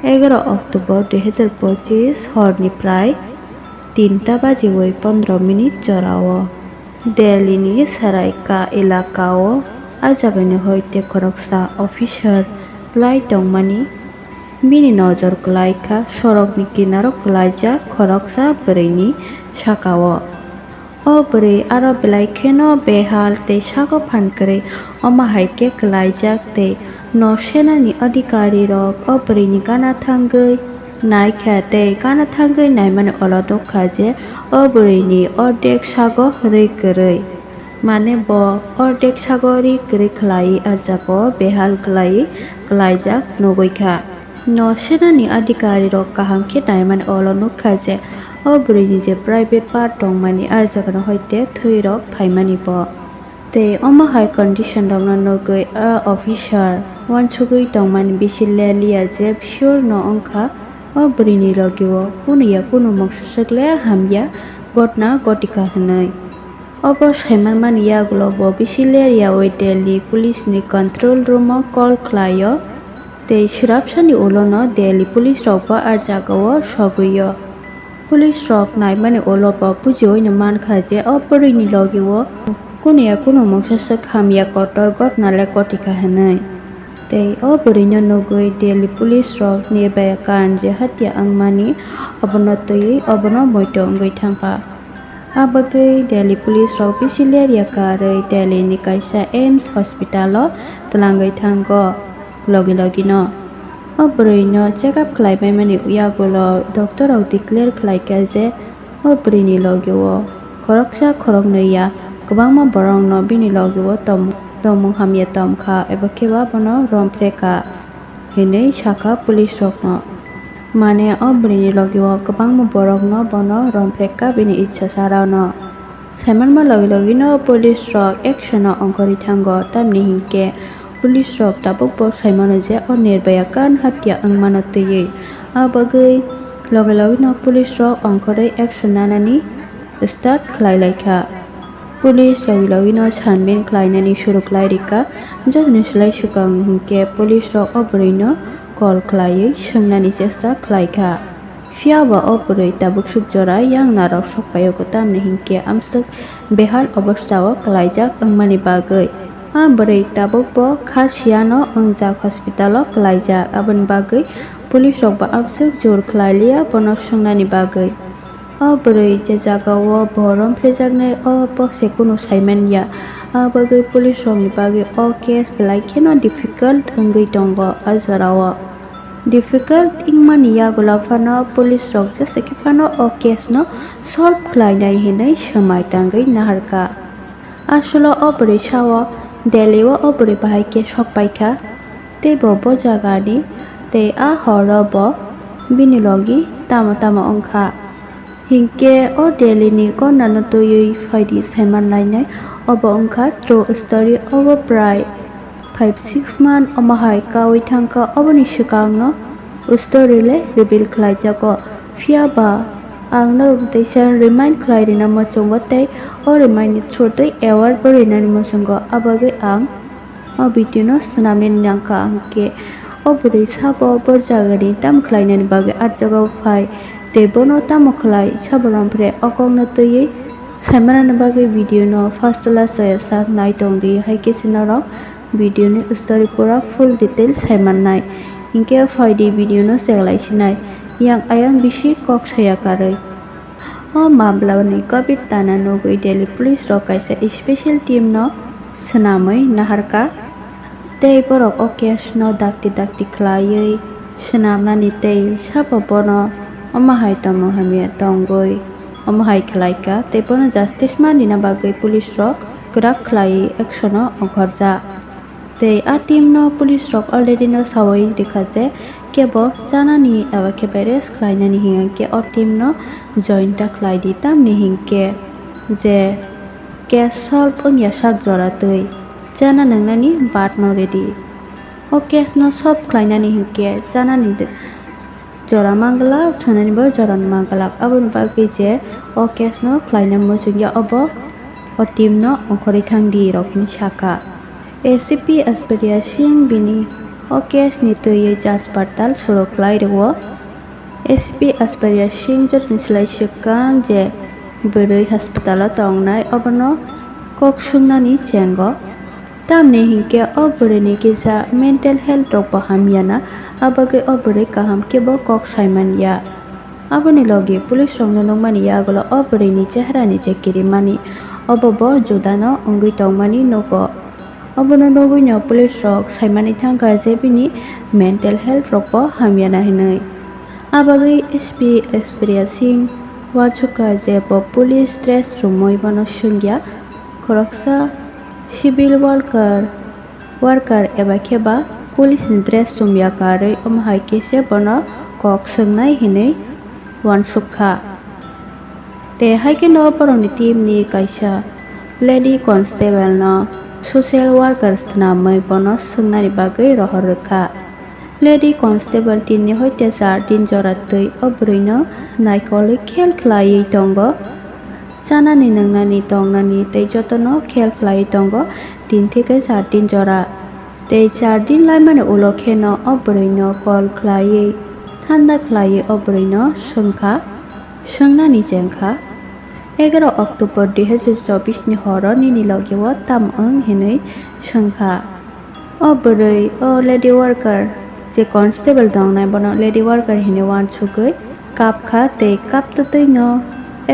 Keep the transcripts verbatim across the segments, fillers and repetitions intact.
Egaroh October dui hazar pochis horni prai tinta bajiwi pondro minute jorao Delhini Saraika elakao a jagani hoite khoroksa officer lai tongmani bini nojor kwlaikha sorokni kinaro kwlaijak khoroksa bwrwini sakao. O bwrwi aro belai kheno behal tei sago phan kwrwi, omo hai khe kwlaijak tei nok senani adhikari rok o bwrwini gana thangwi naikha tei gana thangwi naimani ulo nukha je o bwrwini ordek sago ri kwrwi, mane bo ordek sago ri kwrwi khlaiwi arjago behal khlaiwi kwlaijak nugwi kha. Nok senani adhikari rok kaham khe naimani ulo nukha je o bwrwini je private part tongmani arjagano hoite thwi rok phaimani bo. Tei omo hai condition rokno nugwi a officer uansugwi tongmani bisi leliya je sure no wngkha o bwrwini logio kunu ya kunu mungsa swk le hamya gotna gotika hwnwi. Obo saimanmani yagulo bo bisi leriyawi Delhi police ni control room o call khlaio tei swrapsani ulono Delhi police rok bo a jagao sogwio. Police rok naimani ulo bo bujiwi no mankha je o bwrwini logio kunu ya kunu mungsa swk hamya kotor gotna le gotika hwnwi. Tei o bwrwino nugwi Delhi police rok nirbaya kan je hatia wngmani obono twiwi obono moito wngwi thangkha. A bagwi Delhi police rok bisi leriya karwi Delhi ni kaisa AIIMS hospital o twlangwi thango logi logi no. O bwrwi no check up khlai paimani yagulo doctor rok declare khlai kha je o bwrwi ni logi o khoroksa khoroknwi ya kwbangma borok no bini logi o tom-, tongmung hamya tongkha eba khe ba bono romphre kha hinwi sakha police rokno. Mane o bwrwini logi o kwbangma borokno bono romphre kha bini ichha sarano. Saimanma logi logi no police rok action o ongkhorwi thango, tamni hinkhe police rok tabuk bo saimano je o nirbaya kan hatia wngmano twiwi. A bagwi logi logi no police rok ongkhorwi action nanani start khlai lai kha. Police logi logi no sanbin khlainani suru khlai rikha. Jotoni slai swkang hinkhe police rok o bwrwi no call khlaiwi swngnani chesta khlai kha. Phiya ba o bwrwi tabuk suk jora yang narok sok paio, tamni hinkhe amswk behal obostha o kwlaijak wngmani bagwi. A bwrwi tabuk bo Khasiano wngjak hospital o kwlaijak, aboni bagwi police rok bo amswk jor khlai liya bono swngnani bagwi. O bwrwi je jagao bo romphrejaknai, o bokse kunu saiman ya. A bagwi police rokni bagwi o case belai kheno difficult wngwi tongo a jorao. Difficult wngmani yagulo phano police rok jesa khe phano o case no solve khlainai hinwi swmai tangwi naharkha. Asolo o bwrwi sao Delhi o o bwrwi bahai khe sok paikha, tei bo bo jagani tei a horo bo bini logi tamo tamo wngkha. Hinkhe o Delhi ni gotna no twiwi phaidi saiman lainai. Obo wngkha true story. Obo prai five six month omo hai kaui thangkha, oboni swkang no story le reveal khlaijago. Phiya ba ang norok teisa remind khlai rina muchungo tei o remind ni through twi aware bo rinani muchungo, abagwi ang o video no swnamwi nangkha. Hinkhe o bwrwi sabo bo jagani tamo khlainani bagwi ah jagao phai tei bono tamo khlai sabo romphre o kokno twiwi saimanani bagwi video no first to last soya sak nai tongdi, hai khe se norok video ni story pura full detail saimannai. Hinkhe phaidi video no cheklai sinai, yang ayang bisi kok saya karwi. O mamla ni gobir tana nugwi Delhi police rok kaisa special team no swnamwi naharkha, tei borok o case no dakti dakti khlaiwi swnamnani tei sabo bono omo hai tongmung hamya tongwi omo hai khlaikha tei bono justice manina bagwi police rok kwrak khlaiwi action o ongkhorjak. Tei a team no police rok already no sawi rikha je kebo chanani eba khe rest khlainani hinkhe o team no join ta khlai di, tamni hinkhe je case solve wngya sak jora twi chana nangnani bat no ready. O case no solve khlainani hinkhe chanani jora manglak, thwngnani bo jora no manglak. Aboni bagwi je o case no khlaina muchungya, obo o team no ongkhorwi thang di rok hinwi sakha. A C P Aishwarya Singh bini O case ni twiwi judge patal suru khlai rwo. S P Aishwarya Singh jotoni slai swkang je bwrwi hospital o tongnai obono kok swngnani chengo. Tamni hinkhe o bwrwini kisa mental health rokbo hamya na, abagwi o bwrwi kaham khe bo kok saimanya. Aboni logi police rokno nukmani yagulo o bwrwini chehrani je kirimani obo bo judano wngwi tongmani nugo. Obono nugwino police rok saimani thangkha je bini mental health rokbo hamya na hinwi. Abagwi S P Aishwarya Singh uansukha je bo police dress romwi bono swngya, khoroksa civil worker, worker eba khe ba police ni dress chumya karwi omo hai khe se bono kok swngnai hinwi uansukha. Tei hai kheno borokni team ni kaisa lady constable no social worker swnamwi bono swngnani bagwi rohor rwkha. Lady constable team ni hoite char din jora twi o bwrwino naikolwi khel khlaiwi tongo. Chanani, nwngnani, tongnani tei jotono khel khlaiwi tongo tin theke char din jora. Tei char din laimani ulo kheno o bwrwino call khlaiwi, thanda khlaiwi o bwrwino swngkha, swngnani chengkha, "Egaroh October dui hazar chobbish ni horo nini logio tamo wng?" hinwi swngkha. O bwrwi, o lady worker, je constable tongnai, bono lady worker hinwi uansugwi kapkha tei kaptwtwino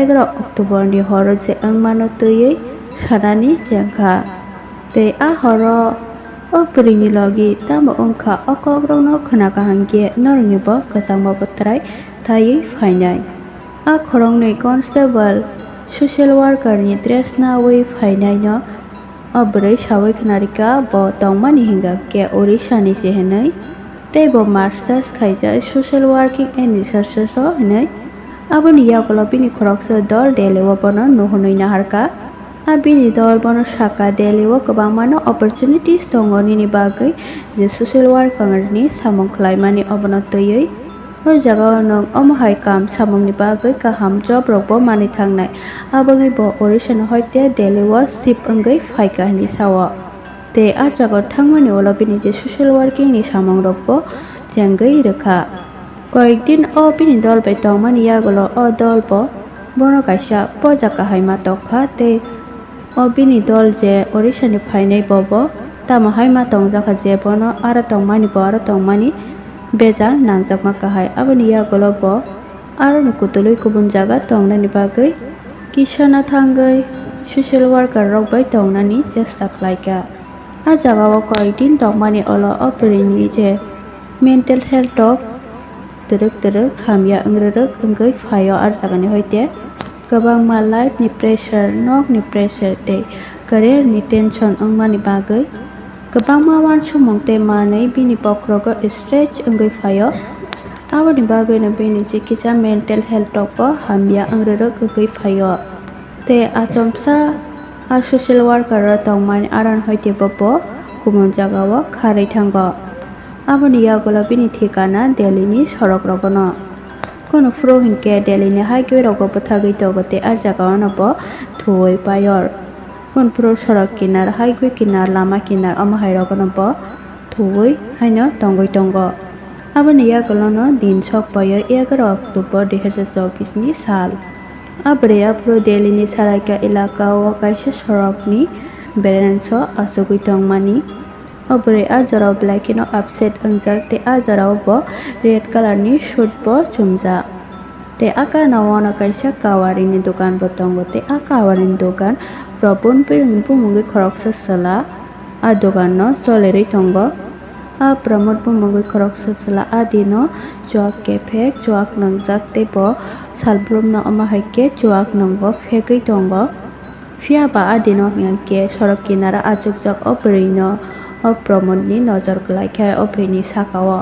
egaroh October ni horo je wngmano twiwi sanani chengkha. Tei a horo o bwrwini logi tamo wngkha, o kokrokno khna kaham khe norokni bo kwchangma bwtrai taiwi phainai. A khoroknwi constable social worker ni dress nawi phainaino o bwrwi sawi khna rwkha, bo tongmani hinkha khe Orissa ni se hinwi, tei bo masters khaijak social working and research o hinwi. Aboni yagulo bini khoroksa dol Delhi o bono nuhunwi naharkha. A bini dol bono sakha, "Delhi o kwbangmano opportunities tongo nini bagwi, je social worker ni samung khlaimani obono twiwi. O jagao nwng omo hai kam samungni bagwi kaham job rokbo manwi thangnai." Abagwi bo Orissa ni hoite Delhi o shift wngwi phaikha hinwi sao. Tei a jagao thangmani ulo bini je social working ni samung rokbo chengwi rwkha. Koyek din o bini dol bai tongmani yagulo o dol bo bono kaisa poja kahai ma tokha tei o bini dol je Orissa ni phainai bo bo tamo hai ma tongjakha je bono aro tongmani bo aro tongmani bejal nangjakma kahai. Aboni yagulo bo aroni kutulwi kubun jaga tongnani bagwi kisana thangwi social worker rok bai tongnani chesta khlaikha. A jagao koyek din tongmani ulo o bwrwini je mental health rok twrwk twrwk hamya wngrwrwk wngwi phaio. A jagani hoite kwbangma life ni pressure, nok ni pressure tei career ni tension wngmani bagwi kwbangma uansukmung tei manwi bini bokhorogo stretch wngwi phaio. Aboni bagwino bini je kisa mental health rokbo hamya wngrwrwk wngwi phaio. Tei achomsa a social worker o tongmani aron hoite bo bo kubun jagao kharwi thango. Aboni yagulo bini thikana Delhi ni sorok rogono. Kunu phuru hinkhe Delhi ni highway rogo bwthagwi tongo tei a jagao no bo thuwi paiyor. Kunu phuru sorok kinar, highway kinar, lama kinar omo hai rogono bo thuwi haino tongwi tongo. Aboni yagulono din sok paio egaroh October dui hazar chobbish ni sal. A bwrwi aphuru Delhi ni Saraika elaka o kaisa sorokni balance o achugwi tongmani. O bwrwi a jorao belai kheno upset wngjak tei a jorao bo red colour ni suit bo chumjak. Tei a karnao ano kaisa kawarini dokan bo tongo tei a kawarini dokan Pramod bumungwi khoroksa chwla a dokanno cholerwi tongo. A Pramod bumungwi khoroksa chwla a dino chuak kephek chuak nwngjak tei bo salbrumno omo hai khe chuak nwngo phegwi tongo. Phiya ba a dino hwnkhe sorok kinaro achukjak o bwrwino o Pramodni nojor kwlaikha o bwrwini sakao.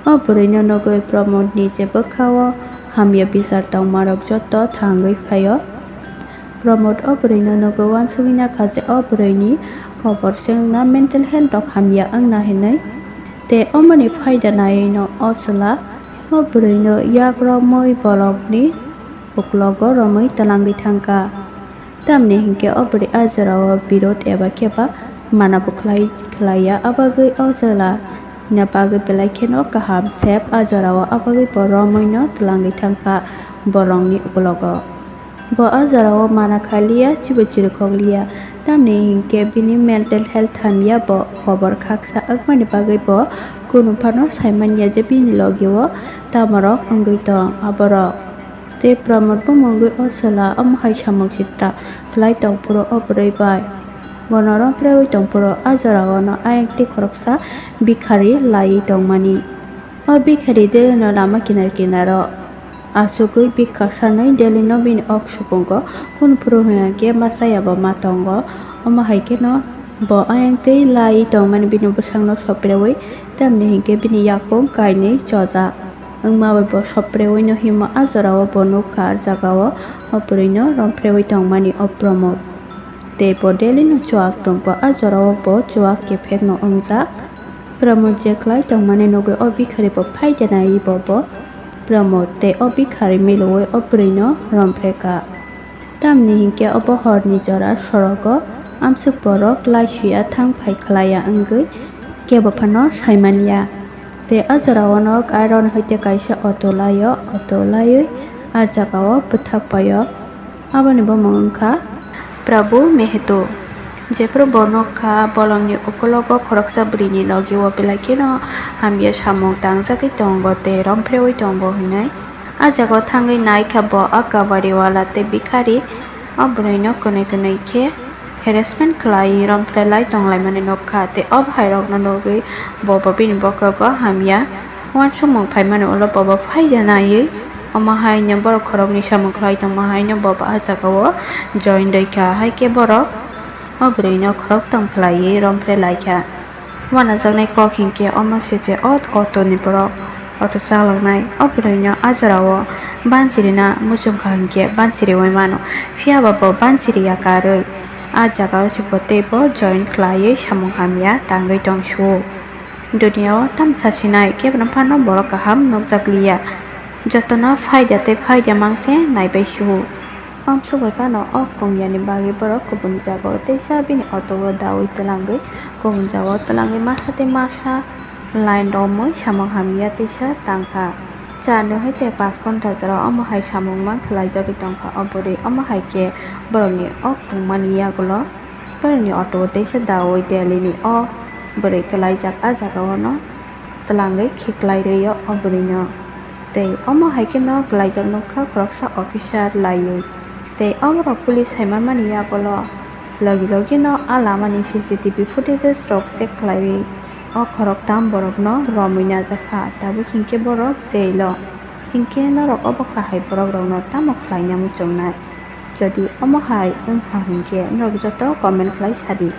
O bwrwino nugwi Pramodni je bwkhao hamya bichar tongmarok joto thangwi phaio. Pramod o bwrwino nugwi uansugwi nakha je o bwrwini kobor se wngna mental health rok hamya wngna hinwi. Tei omoni phaida naiwino o chwla o bwrwino yak romwi bolongni uklogo romwi twlangwi thangkha. Tamni hinkhe o bwrwi a jorao birod eba khe ba mana bo khlai, khlaiya, abagwi o chwla Himna bagwi belai kheno kaham sep a jorao, abagwi bo romwino twlangwi thangkha borokni ukologo. Bo a jorao mana khailiya, chibo chirikhok liya, tamni hinkhe bini mental health hamya, bo kobor khaksa wngmani bagwi bo kunu phano saimanya je bini logio tamorok wngwi tong aborok. Tei Pramod bumungwi o chwla omo hai samung sitra khlai tongphuru o bwrwi bai. Bono romphrewi tongphuru a jorao no ayang tei khoroksa bikhari laiwi tongmani. O bikhari Delhi no lama kinar kinaro achugwi bikha sanwi Delhi no bini ok supungo, kunu phuru hwnkhe ma chaya bo ma tongo. Omo hai kheno bo ayang tei laiwi tongmani bini bwsakno sophirewi, tamni hinkhe bini yakung kainwi chojak. Wngma bai bo sophirewi no himo a jorao bo nukha, a jagao o bwrwino romphrewi tongmani o Pramod. Tei bo Delhi no chuak tongkha, a jorao bo chuak kephek no wngjak. Pramod je khlai tongmani nugwi o bikhari bo phaida naiwi bo bo Pramod tei o bikhari milowi o bwrwino romphrekha. Tamni hinkhe obo horni jora sorogo amsuk borok laisuya thang phai khlaiya wngwi kebo phano saimanya. Tei a jorao nok aron hoite kaisa auto laio, auto laiwi a jagao bwthak paio. Aboni bumung wngkha Prabhu Meheto. Jephru bo nukha bolongni ukulogo khoroksa bwrwini logio belai kheno hamya samung tangjagwi tongo tei romphrewi tongo hwnwi. A jagao thangwi naikha bo a kabariwala tei bikhari o bwrwino kwnwi kwnwi khe harassment khlai, romphrelai tonglaimani nukha tei o bwhairokno nugwi bo bo bini bokhorogo hamya uansukmung phaimani ulo bo bo phaida naiwi omo haino borok khoroknwi samung khlai tongma haino bo bo a jagao join rwikha, hai khe borok o bwrwino khoroktham khlaiwi romphre laikha. Uanajaknai kok hinkhe omo se je o auto ni borok, auto chalangnai o bwrwino a jorao banchirina muchungkha hinkhe banchiriwi mano, phiyaba bo banchiriya karwi a jagao se bo teibo join khlaiwi samung hamya tangwi tongsu. Duniao tamsa sinai kebono phano borok kaham nukjakliya, jotono phaida tei phaida mangse naibai su. Amsuk bai phano o kongya ni bagwi borok kubun jagao teisa bini auto o daui twlangwi kubun jagao twlangwi masa tei masa line romwi samung hamya teisa tangkha. Char ni hai tei panch ghonta jora omo hai samung ma khlaijagwi tongkha o bwrwi. Omo hai khe borokni o kongmani yagulo borokni auto o teisa daui Delhi ni o bwrwi kwlaijak a jagao no twlangwi khiklai rwio o bwrwino. Tei omo hai kheno kwlaijak nukha khoroksa officer laiwi. Tei oborok police hai manmani yagulo logi logi no a lamani C C T V footages rok check khlaiwi o khoroktham borokno romwi najakha, tabuk hinkhe borok jail o. Hinkhe norok obo kahai borok rokno tamo khlaina muchungnai? Jodi omo hai wngkha hinkhe norok joto comment khlai sadi.